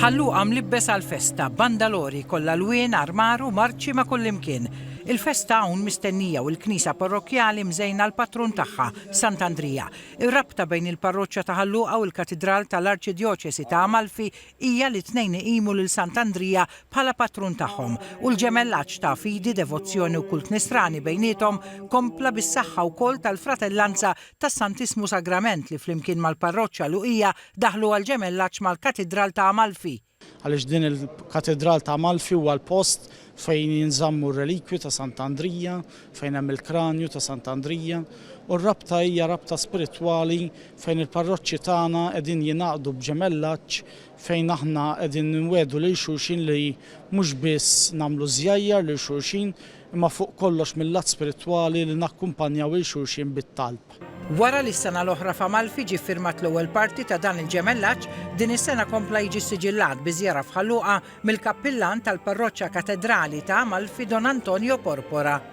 Ħal Luqa mlibbes għall-festa, bandalori kollha lwien, armar u marċi ma' kullimkien. Il-festa hawn mistennija u l-knisja parrokkjali mżejna l-patrun tagħha, Sant'Andrija. Ir-rabta bejn il-parroċċa ta' Ħal Luqa u l-Katidral tal-Arċidjoċesi ta' Amalfi hija li t-tnejn iqimu lil Sant'Andrija bħala patrun tagħhom u l-ġemellaġġ ta' fidi, devozzjoni u kult nisrani bejniethom kompla bis-saħħa wkoll tal-fratellanza tas-Santissmu Sagrament li flimkien mal-parroċċa Luqija daħlu għall-ġemellaġġ mal-Katidral ta' Amalfi. Għaliex din il-Katidral ta' Amalfi huwa l-post fejn jinżammu r-relikwi ta' Sant'Andrija, fejn hemm il-kranju ta' Sant'Andrija, u r-rabta hija rabta spiritwali fejn il-parroċċi tagħna qegħdin jingħaqdu b'ġemellaġġ fejn aħna qegħdin nwiegħdu lil xulxin li mhux biss nagħmlu żjajjar lil xulxin imma fuq kollox mil-lat spiritwali li nakkumpanjaw 'il xulxin bit-talb. Wara li s-sena l-oħra f'Amalfi ġie ffirmat l-ewwel parti ta' dan il-ġemellaġġ, din is-sena kompla jiġi ssiġillat bi żjara f'Ħal Luqa mill-Kappillan tal-Parroċċa Katedrali ta' Amalfi Don Antonio Porpora.